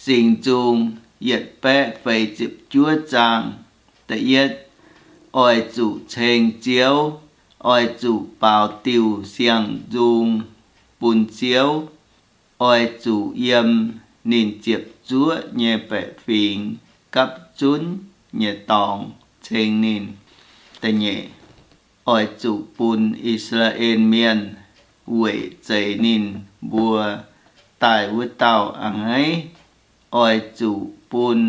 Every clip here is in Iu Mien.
Singx Nzung yietc baeqv feix ziepc juov zaang. Da'yietv, oix zuqc ceng Ziouv, oix zuqc baaux diuh siang-nzung bun Ziouv. Oix zuqc yiem ninh ziepc zuoqv nyei baeqc fingx gapv zunv nyei dorngx ceng ninh. Da'nyeic, oix zuqc bun I^saa^laa^en Mienh weic zeix ninh mbuo daaih wuov dauh a'hneiv. Oix zuqc bun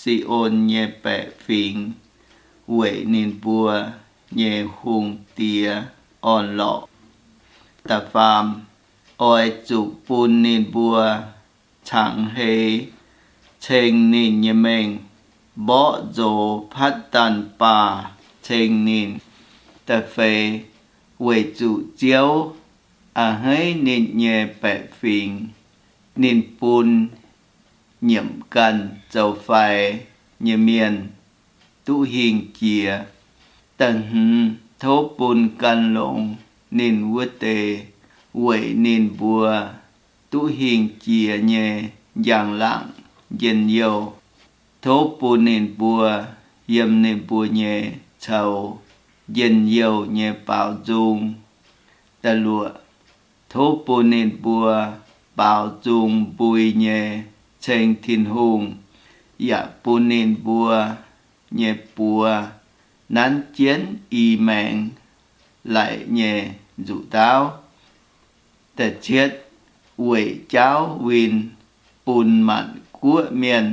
Si^on nyei baeqc fingx weic ninh mbuo nyei hungh diex orn-lorqc. Da'faam, oix zuqc bun ninh mbuo cangx heix ceng ninh nyei mengh, mborqv nzox patv daanh baah ceng ninh. Da'feix, weic zuqc Ziouv a'hneiv ninh nyei baeqc fingx, ninh bun nyiemc ganh zoux faix nyei mienh duqv hingh jiex. Da'hmz, tov bun gan longx ninh wuov deix weic ninh mbuo duqv hingh jiex nyei njang-laangc njien-youh. Tov bun ninh mbuo yiem ninh mbuo nyei coux njien-youh nyei baaux nzung. Da'luoqc, tov bun ninh mbuo baaux nzung mbui nyei ceng Tin-Hungh, yaac bun ninh mbuo nyei buoz nanv jienv i maengx laic nyei nzuqc ndaauv. Da'cietv, weic jaauv win bun maanc guoqv mienh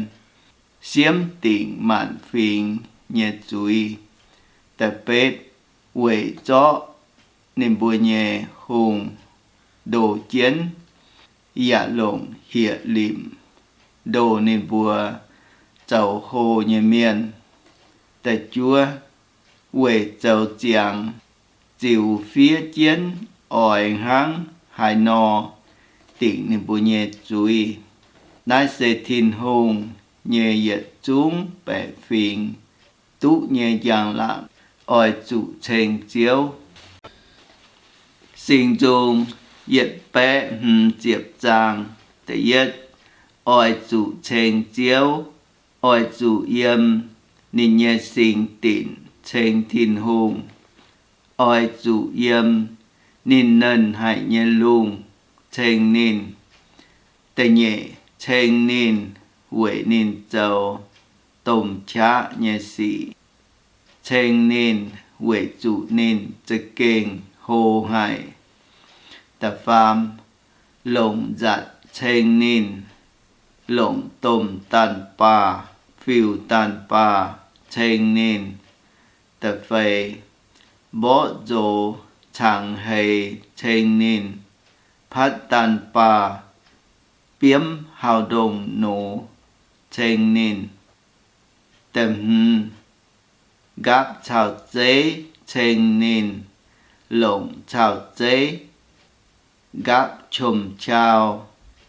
siemv dingc maanc fingx nyei zuiz. Da'betv, weic zorqv ninh mbuo nyei hungh ndoh jienv, yaac longc hieh limc ndoh ninh mbuo zoux hlo nyei mienh. Da'juov, weic zoux ziangx ziux fiev jienv oix hnangv haaix nor dingc ninh mbuo nyei zuiz. Naaiv se Tin-Hungh nyei yietc zungv baeqc fingx duqv nyei njang-laangc. Oix zuqc ceng Ziouv. Singx Nzung yietc baeqv hmz ziepc zaang. Da'yietv, oix zuqc ceng Ziouv, oix zuqc yiem ninh nyei singx dinc ceng Tin-Hungh, oix zuqc yiem ninh nernh haic nyei lungh ceng ninh. Da'nyeic, ceng ninh weic ninh zoux domh qaqv nyei sic, ceng ninh weic zuqc ninh za'gengh hlo haic. Da'faam, longc nzatc ceng ninh, longc domh daanh baah, fiuv daanh baah ceng ninh. Da'feix, mborqv nzox cangx heix ceng ninh, patv daanh baah biomv hauv ndongh noz ceng ninh. Da'hmz, nqaapv caux zeiv ceng ninh, longc caux zeiv nqaapv qom-qau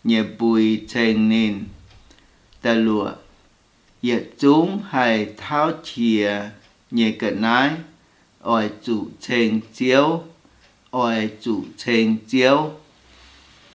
nyei mbui ceng ninh. Da'luoqc, yietc zungv haih tauv qiex nyei ga'naaiv oix zuqc ceng Ziouv, oix zuqc ceng Ziouv.